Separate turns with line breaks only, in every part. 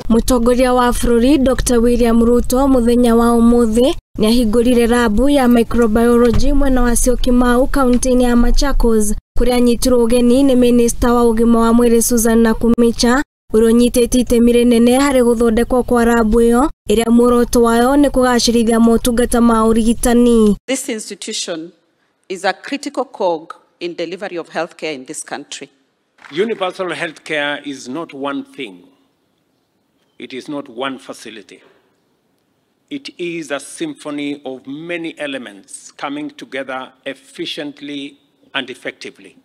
Mũtongoria wa bũrũri Dr. William Ruto mũthenya wa ũmũthĩ nĩahingũrire rabu ya microbiology mwena wa Syokimau kaunti-inĩ ya Machakos kũrĩa anyitirwo ũgeni nĩ minista wa ũgima wa mwĩrĩ Susan Nakhumicha ũrĩa ũnyitĩte itemi rĩnene harĩ gũthondekwo kwa rabu ĩyo ĩrĩa muoroto wayo nĩ kũgacĩrithia motungata ma ũrigitani.
This institution is a critical cog in delivery of healthcare in this country.
Universal healthcare is not one thing. It is not one facility. It is a symphony of many elements coming together efficiently and effectively.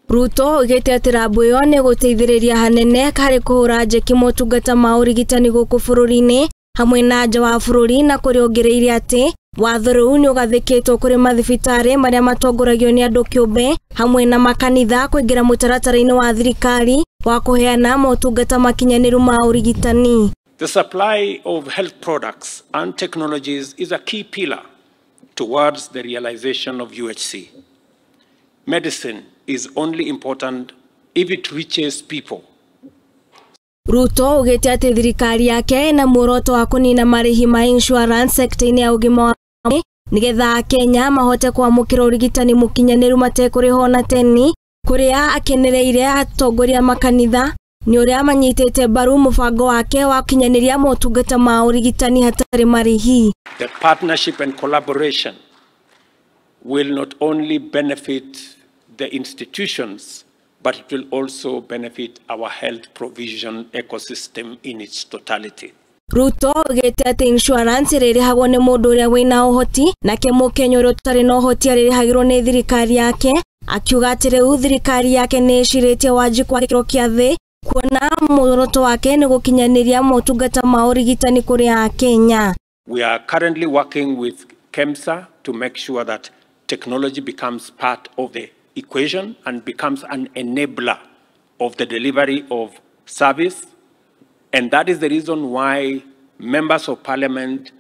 Ruto oigĩte atĩ rabu ĩyo nĩ ĩgũteithĩrĩria hanene harĩ kũhũra njeki motungata ma ũrigitani gũkũ bũrũri-inĩ hamwe na nja wa bũrũri na kũrĩa ongereire atĩ watho rĩu nĩ ũgathĩkĩtwo kũrĩ mathibitarĩ marĩa matongoragio nĩ andũ kĩũmbe hamwe na makanitha kũingĩra mũtaratara-inĩ wa thirikari wa kũheana motungata makinyanĩru ma ũrigitani.
The supply of health products and technologies is a key pillar towards the realization of UHC. Medicine is only important if it reaches people.
Ruto oigĩte atĩ thirikari yake ĩna muoroto wa kũnina marĩhi ma insurance sector-inĩ ya ũgima wa mwĩrĩ nĩgetha Akenya mahote kwamũkĩra ũrigitani mũkinyanĩru matekũrĩha ona teni kũrĩa akenereire atongoria makanitha nĩ ũrĩa manyitĩte mbaru mũbango wake wa gũkinyanĩria motungata ma ũrigitani hatarĩ marĩhi.
The partnership and collaboration will not only benefit the institutions, but it will also benefit our health provision ecosystem in its totality.
Ruto oigĩte atĩ insurance ĩrĩrĩhagwo nĩ mũndũ ũrĩa wĩna ũhoti nake mũkenya ũrĩa ũtarĩ na ũhoti arĩrĩhagĩrwo nĩ thirikari yake, akiuga atĩ rĩu thirikari yake nĩ ĩcirĩtie wanjikũ wa gĩkĩro kĩa thĩ kuona muoroto wake nĩ gũkinyanĩria motungata ma ũrigitani kũrĩ Akenya.
We are currently working with KEMSA to make sure that technology becomes part of the equation and becomes an enabler of the delivery of service. And that is the reason why members of parliament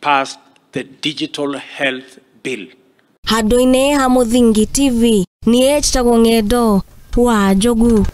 passed the Digital Health Bill.
Handũ-inĩ ha Mũthingi TV, niĩ njĩtagwo Ng'endo wa Njogu.